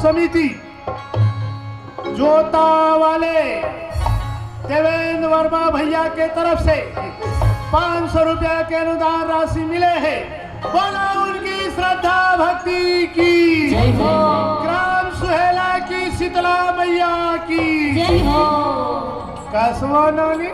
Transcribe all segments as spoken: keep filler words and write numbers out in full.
समिति जोता वाले देवेंद्र वर्मा भैया के तरफ से पाँच सौ रुपया के अनुदान राशि मिले हे। बोलो उनकी श्रद्धा भक्ति की। जय हो। ग्राम सुहेला की शीतला मैया की। जय हो। कसवा नानी।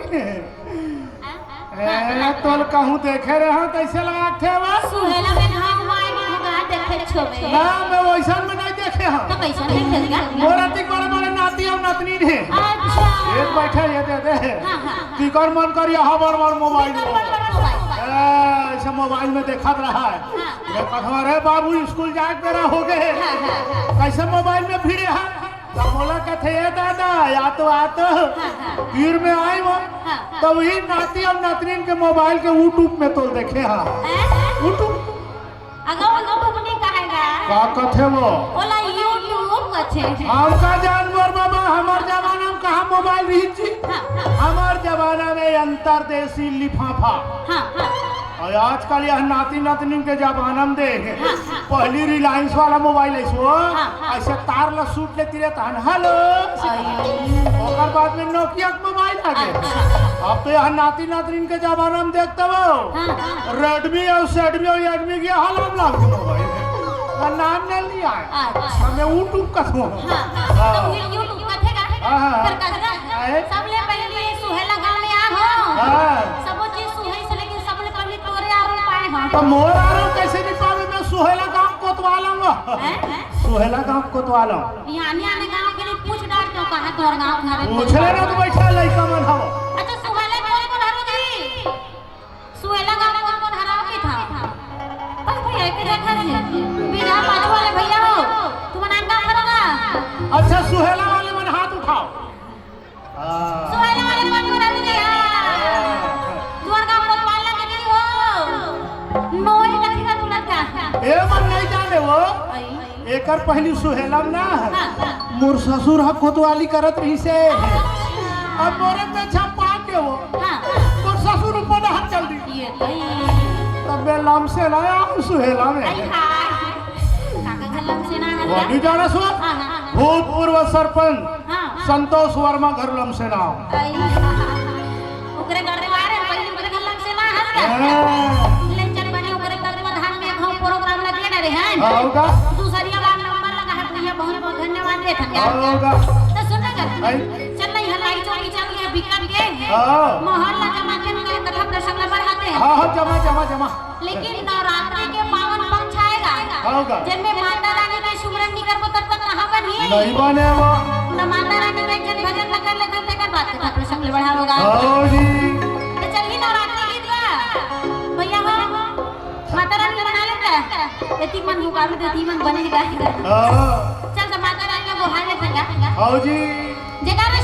ए, तोल कहूँ देखे रहा, कैसे लागथे बा? सुहेला में नाम आए में भगा देखे छोबे। ना, मैं वैसन में नहीं देखे हूँ। तो कैसन देखे हूँ? मोर अतिक बड़े बड़े नाती अउ नतनीन हे। अच्छा। एक बैठे, ये दे दे। हाँ, हाँ, हाँ। तिकर मन कर, यहाँ बड़ बड़ मोबाइल। तिकर बड़ बड़ मोबाइल। ए, ऐसे मोबाइल में देखत रहा है। हाँ। मैं कहूँ, "अरे बाबू, स्कूल जाए के बेरा हो गए। हाँ, हाँ, हाँ। कैसे मोबाइल में भिड़े है?" तब मोला कथे, "ए दादा, या तो, आ तो।" हाँ, हाँ। तीर में आए वो। हाँ, हाँ। तब वही नाती अउ नतनीन के मोबाइल के YouTube में तोल देखे हा। हैं? YouTube। अगर वो YouTube नहीं कहेगा। का कथे वो? ओला YouTube कथे। हम का जान मोर बाबा, हमार जमाना में कहाँ मोबाइल रही थी? हाँ, हाँ। हमार जमाना में अंतरदेशी लिफाफा। हाँ, हाँ। अउ आजकल यह नाती नतनीन के जमाना में दे, हाँ, हाँ। पहली रिलायंस वाला मोबाइल ऐसो, हाँ, हाँ। ऐसे तार ला सूट लेती रहता हन, "हेलो।" आई। ओकर बाद में नोकिया के मोबाइल आ गए। अच्छा। अब तो यह नाती नतनीन के जमाना में देखते हो, हाँ, हाँ। Redmi अउ Xiaomi अउ Realme के हलाम लाम के मोबाइल है। ना नाम नहीं लिया है। अच्छा। हमें YouTube का तो। हाँ, हाँ। हाँ। तो फिर YouTube का थे का? हाँ, हाँ, हाँ। फिर का थे? आए? सबले पहले सुहेला गाँव में आ हो। हाँ। सबो चीज सुहेल से, लेकिन सबले पहले तोरे आरो पाए हो। तो मोर आरो कैसे नहीं पावे? मैं सुहेला गाँव कोतवाल हूँ। हैं? सुहेला गाँव कोतवाल हूँ। यहाँ आने आने गाँव के लिए पूछ डार क्यों कहा तोर गाँव घर है? पूछ ले ना तो बैठा लइका मन हवो। अच्छा, सुहेला कौन कौन हरो जी? सुहेला गाँव कौन कौन हरो की था? तब भैया के देखा जी। बीजा पाछू वाले भैया हो। तुम नाम का करो ना? अच्छा, सुहेला वाले मन हाथ उठाओ। हाँ। सुहेला वाले मन को रख दिया। तुहर गाँव कोतवाल के नहीं हो। नोई रखी का तुलत का। ए मन नहीं जाने वो। आई। एकर पहली सुहेला ना। हाँ, हाँ। मोर ससुर ह कोतवाली करत रहिसे। अच्छा। अब मोरे पीछा पा के वो। हाँ। मोर ससुर ऊपर हाथ चल दी। ये तो ही। तब मैं लमसेना आया हूँ सुहेला में। आई हाय। काका घर लमसेना है वो क्या? नहीं जाना सो? हाँ, हाँ, हाँ। भूतपूर्व सरपंच हाँ, हाँ। संतोष वर्मा घर लमसेना। आई। ओकरे घर में आ रहे, पहले ओकरे घर लमसेना है क्या? हाँ। ले चल बने, ओकरे तत्वाधान में हम प्रोग्राम लगे ना रहे हैं। हाँ, होगा। दूसरी बार नंबर लगा है, भैया बहुत बहुत धन्यवाद देत हन। हाँ, होगा। तो सुन ना कर। आई। चल नहीं, हलाई चौकी चल गया, बिकट के। हाँ। माहौल ला जमा के, उनका कथा प्रसंग ला बढ़ाते हैं। हाँ, हाँ, जमा, जमा, जमा। लेकिन नवरात्रि के पावन पक्ष आएगा, हाँ, का? जिनमें माता रानी के सुमरन नहीं करबो, तब तक कहाँ बनी? नहीं बने वो। तो माता रानी के एक जन भजन न कर लेते, तेकर बात कथा प्रसंग ले बढ़ा होगा। हाँ जी। तो चलिए नवरात्रि गीत गा। भैया हो, माता रानी बना लेता है। एती मन हुकारू देती मन बने गा। हाँ। चल तो माता रानी को हाय भैया। हाँ जी। जयकारा